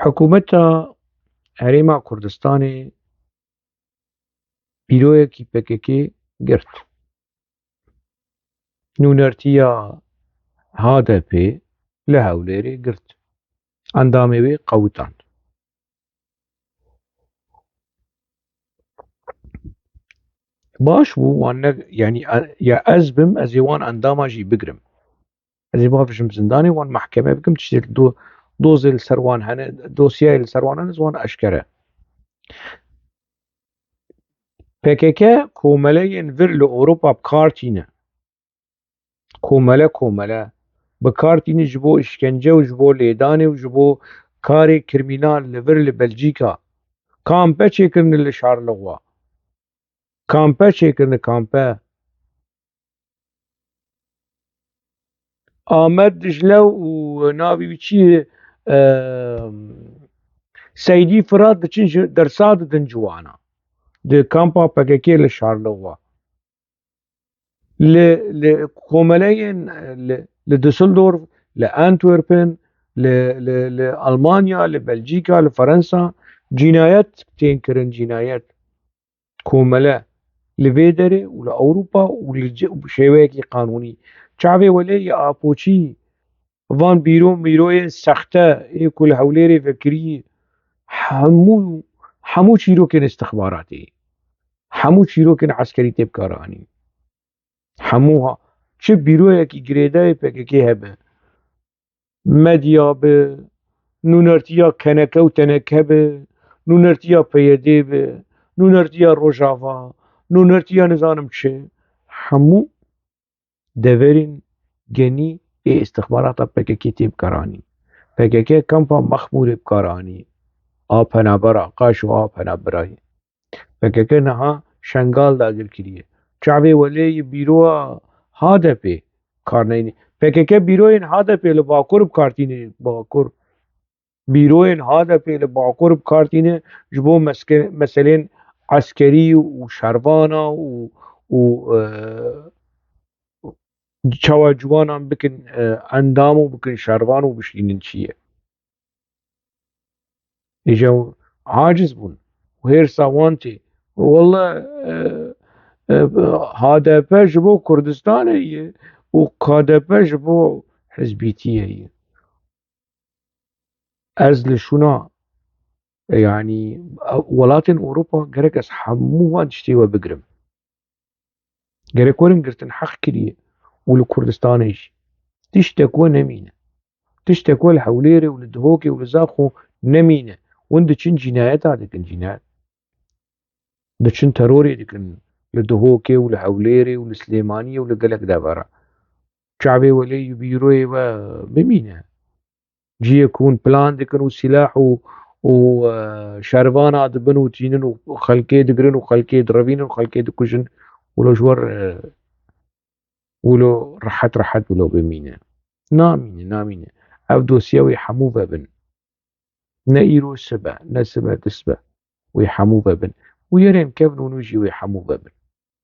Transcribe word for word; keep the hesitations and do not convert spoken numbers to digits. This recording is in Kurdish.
Hikûmeta Herêma Kurdistanê bîroyekî P K K girt. Nûnertiya H D P li Hewlêrê girt. Endamê wê qewitand. Baş bû, wan ne, yanî, e, ya ez bim, ez ê wan endama jî bigrim. Ez ê bavêjim zindanê, wan mehkeme bikim, tiştê do-, dozê li ser wan hene, dosyayê li ser wan hene, ez wan eşkere. P K K komeleyên vir li Ewropa bi kar tîne. Komele komele bi kar tîne ji bo îşkence û ji bo lêdanê û ji bo karê krîmînal li vir li Belcîka. Kampe çêkirine li Şarlixwa. Kampe çêkirine, kampe. Amed, Dicle û navî wî çi ye? Em, Seydî Firat diçin ji dersa didin ciwana. Di kampa P K K li Şarlixwa. Li, li komeleyên, li, li Düsseldorf, li Antwerpen, li, li, li Almanya, li Belcîka, li Fransa cînayet tên kirin, cînayet. Komele li vê derê û li Ewropa û li ce-, bi şêweyekî qanûnî. Çavê welê yê apoçî van bîro mîroyên sexte ê ku li Hewlêrê vekirî, hemû, hemû çîrokên istixbaratê, hemû çîrokên eskerî tê bikaranî. Hemû ha, çi bîroyekî girêdayê P K K hebe, medya bi, nûnertiya K N K û T N K bi, nûnertiya P Y D bi, nûnertiya Rojava, nûnertiya nizanim çi, hemû deverên genî ê istixbarata P K K tê bikaranî. P K K kampa Mexmûrê bikaranî, a penabera, qaşo a penaberayê. P K K niha Şengal dagir kiriye. Çavê welê yê bîroya H D P kar neyne. P K K bîroyên H D P li Bakur bi kar tîne, Bakur. Bîroyên H D P li Bakur bi kar tîne ji bo meske-, meselên eskerî û şervana û, û, e, çawa ciwanan bikin, e, endam û bikin şervan û bişînin çi ye. Îja aciz bûn û hêrsa wan tê. Wele, e, e, H D P ji bo Kurdistanê ye û K D P ji bo hizbîtiyê ye. Ez li şûna, yanî, welatên Ewropa gerek ez hemû wan tiştê we bigrim. Gerek werin girtin heq kiriye û li Kurdistanê jî. Tiştek we nemîne. Tiştek we li Hewlêrê û li Dihokê û li Zaxo nemîne. Hûn diçin cînayeta dikin, cînayet. Diçin terorê dikin li Dihokê û li Hewlêrê û li Silêmaniyê û li gelek devera. Çavê welê yê bîroyê we bimîne. Ciyê ku hûn plan dikin û sîlah û, û, e, şervana dibin û tînin û xelkê digirin û xelkê direvînin û xelkê dikujin, wilo ji we, e, wilo rehet rehet wilo bimîne. Namîne, namîne. Ev dosye wê hemû vebin. Ne îro sibe, ne sibe du sibe. Wê hemû vebin. Û yerên kevn û nû jî wê hemû vebin.